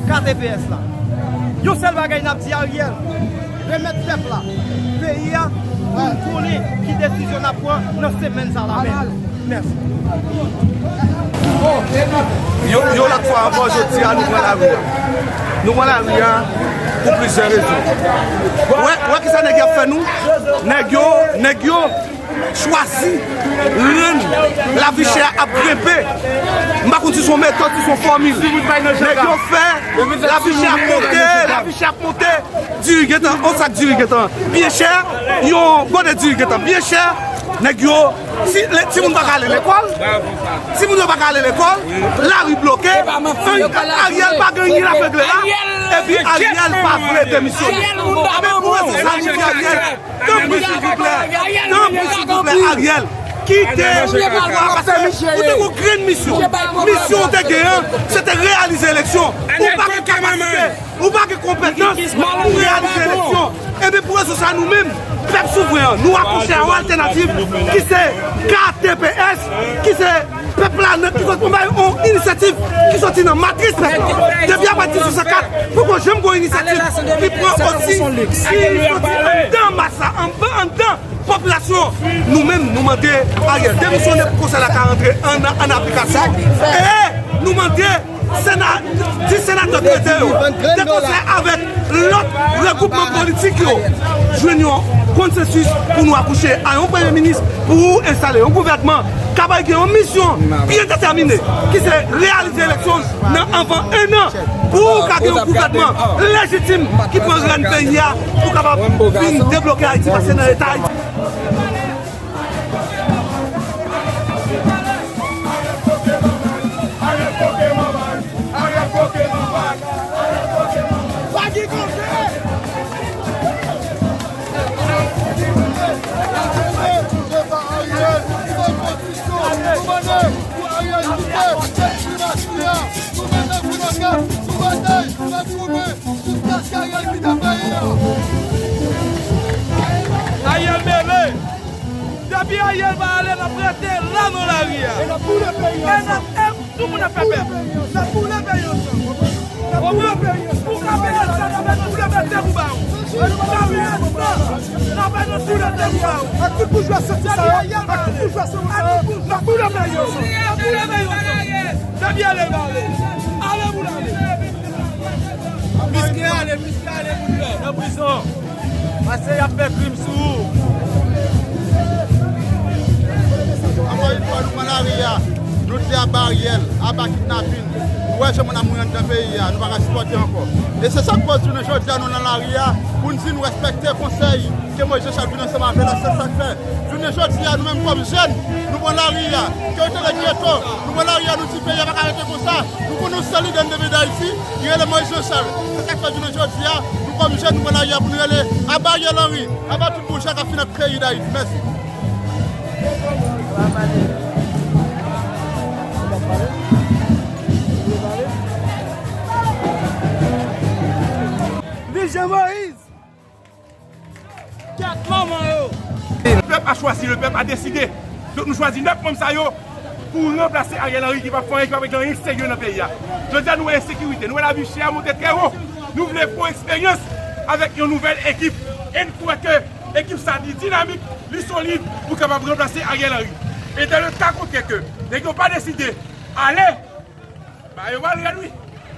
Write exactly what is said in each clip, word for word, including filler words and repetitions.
K T P S la. Yon sèl bagay n ap di Ariel, remèt pèp la peyi a, pou n konnen ki desizyon n ap pran nan semèn sa la menm. Mèsi. Yon, yon lòt fwa ankò, jodi a, nou pran lari a. Nou pran lari a pou plizyè rezon. Wè, wè kisa nèg y ap fè nou? Nèg yo, nèg yo chwazi rann lavi chè a ap grenpe. M pa konn si se yon metòd, si se yon fòmil. Nèg yo fè lavi chè ap monte, lavi chè ap monte. Diri gentan, yon sak diri gentan byen chè, yon gode diri gentan byen chè. Nèg yo, si le, timoun pa ka ale lekòl, timoun yo pa ka ale lekòl, lari bloke, Ariel pa gen anyen l ap regle la, epi Ariel pa vle demisyone. Ebyen, pou rezon sa, nou di Ariel, tanpri, silvouplè, tanpri, silvouplè, Ariel, kite pouvwa a, paske ou te gen yon grenn misyon. Misyon ou te gen an, se te reyalize eleksyon. Ou pa gen kapasite, ou pa gen konpetans pou reyalize eleksyon. Ebyen, pou rezon sa, nou menm, pèp souvren an, nou akouche a yon altènativ ki se K T P S, ki se pèp la, nan, ki sot, yon inisyativ ki soti nan matris pèp la. Depi apre dizuit san kat, poko janm gen yon inisyativ ki pran osi, ki soti anndan mas la, anndan, anndan popilasyon. Nou menm, nou mande Ariel demisyone pou konsèy la ka rantre an, an aplikasyon. E nou mande sena-, dis senatè ki rete yo, de konsèy avèk lòt regwoupman politik yo, jwenn yon konsansis pou nou akouche a yon premye minis, pou enstale yon gouvènman k ap gen yon misyon byen detèmine, ki se reyalize eleksyon nan anvan en an, pou ka gen yon gouvènman lejitim ki pran rèn peyi a, pou kapab vin debloke Ayiti, pase nan eta Ayiti. Ariel mele! Depi Ariel pa ale, n ap rete la nan lari a. E n ap boule peyi a. E n ap, e tout moun ap fè pèp. N ap boule peyi ansanm. N ap boule peyi ansanm. Pou K P S la, n ap boule peyi ansanm. K P S la, n ap boule peyi ansanm. Ak tout boujwa santi sa yo, ak tout boujwa santi sa yo, n ap boule peyi ansanm. N ap boule peyi ansanm. Depi ale, ale. Ale pou l ale. Miske ale, miske ale pou l ale nan prizon. Paske y ap fè krim sou ou. Ankò yon fwa, nou pran lari a, nou di aba Ariel, aba kidnapin. Nou wè jan moun ap mouri anndan peyi a, nou pa ka sipòte ankò. E se sa k koz jounen jodi a nou nan lari a, pou n di nou respekte konsèy ke Moïse Jean Charles vin ansanm avè l la, se sa k fè. Jounen jodi a, nou menm kòm jèn, nou pran lari a. Ke yo te rete geto, nou pran lari a, nou di peyi a pa ka rete konsa. Nou konnen yon sèl lidè n te vle Dayiti, li rele Moïse Jean Charles. Se sa k fè jounen jodi a, nou kòm jèn, nou pran lari a pou nou rele aba Ariel Henry, aba tout boujwa k ap fin ak peyi Dayiti. Mèsi. Viv Jean Moïse! Kèt manman yo! Le peuple a choisi, le peuple a décidé. Donk nou chwazi nèf manm sa yo pou ranplase Ariel Henry ki p ap fè anyen, ki p ap regle anyen serye nan peyi a. Jodi a nou wè ensekirite, nou wè lavi chè a monte trè wo. Nou vle fè yon eksperyans avèk yon nouvèl ekip. E n kwè ke ekip sa li dinamik, li solid pou kapab ranplase Ariel Henry. E dans le cas contraire ke nèg yo pa deside ale, ba yo pral rèd wi.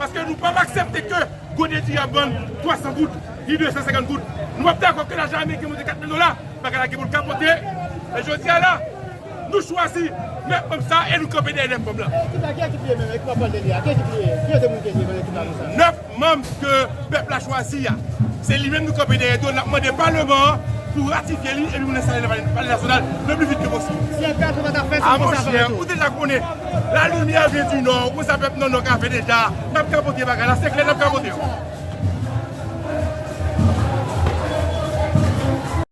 Paske nou p ap aksepte ke gode diri ap vann twa san goud, ni de san senkant goud. Nou p ap dakò ke lajan ameriken monte kat mil dola, bagay la gen pou l kapote. E jodi a la, nou chwazi nèf manm sa e nou kanpe dèyè nèf manm lan. Ekip la, ki ekip li ye menm? Ekip w ap pale de li a, ki ekip li ye? Ki kote moun ki ye nan ekip la konsa? Nèf manm ke pèp la chwazi a. Se li menm nou kanpe dèyè do l, n ap mande palman an pou ratifye li epi pou n enstale l nan palè, palè nasyonal le pli vit ke posib. Si enpè a pa ta fè, se konsa sa va tou. A monchè, ou deja konnen, lalimyè vyen di nò, ou konn sa pèp nan nò ka fè deja, n ap kapote bagay la, se klè, n ap kapote yo.